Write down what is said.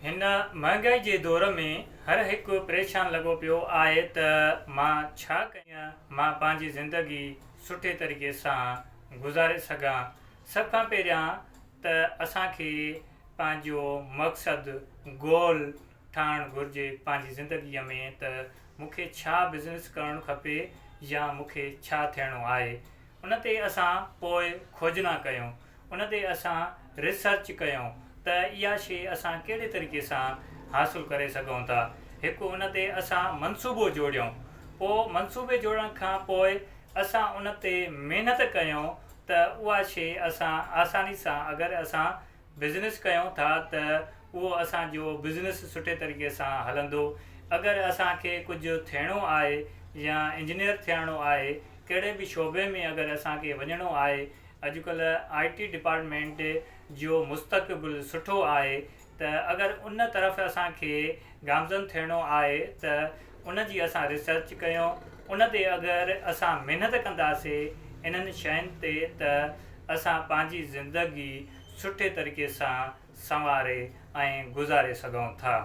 هن مهانگائي جي دور ۾ هر هڪ پريشان لڳو پيو آهي ته مان ڇا ڪيان مان پنهنجي زندگي سٺي طريقي سان گذاري سگهان. سڀ کان پهريان ته اسان کي پنهنجو مقصد، Goal، ٺاهڻ گهرجي پنهنجي زندگي ۾ ته مون کي ڇا بزنس ڪرڻ کپي يا مون کي ڇا ٿيڻو آهي. ان تي اسان پوء کوجنا ڪيون، ان تي اسان ريسرچ ڪيون ته اها شيء اسان ڪهڙي طريقي سان حاصل ڪري سگهون ٿا. هڪ ان تي اسان منصوبو جوڙيون، پوء منصوبي جوڙڻ کان پوء اسان ان تي محنت ڪيون ته اها شيء اسان آساني سان اگر اسان بزنس ڪيون ٿا ته اهو اسان جو بزنس سٺي طريقي سان هلندو. اگر اسان کي ڪجهه ٿيڻو آهي يا انجنيئر ٿيڻو آهي ڪهڙي به شعبي ۾ اگر اسان کي وڃڻو آهي اڄڪلهه آء ٽي ڊپارٽمينٽ جو مستقبل سٺو آهي ته اگر ان طرف اسان کي گامزن ٿيڻو آهي ته ان جي اسان ريسرچ ڪيون ان تي اگر اسان محنت ڪنداسي انهن شين تي ته اسان پنهنجي زندگي سٺي طريقي سان سنواري ۽ گذاري سگهون ٿا.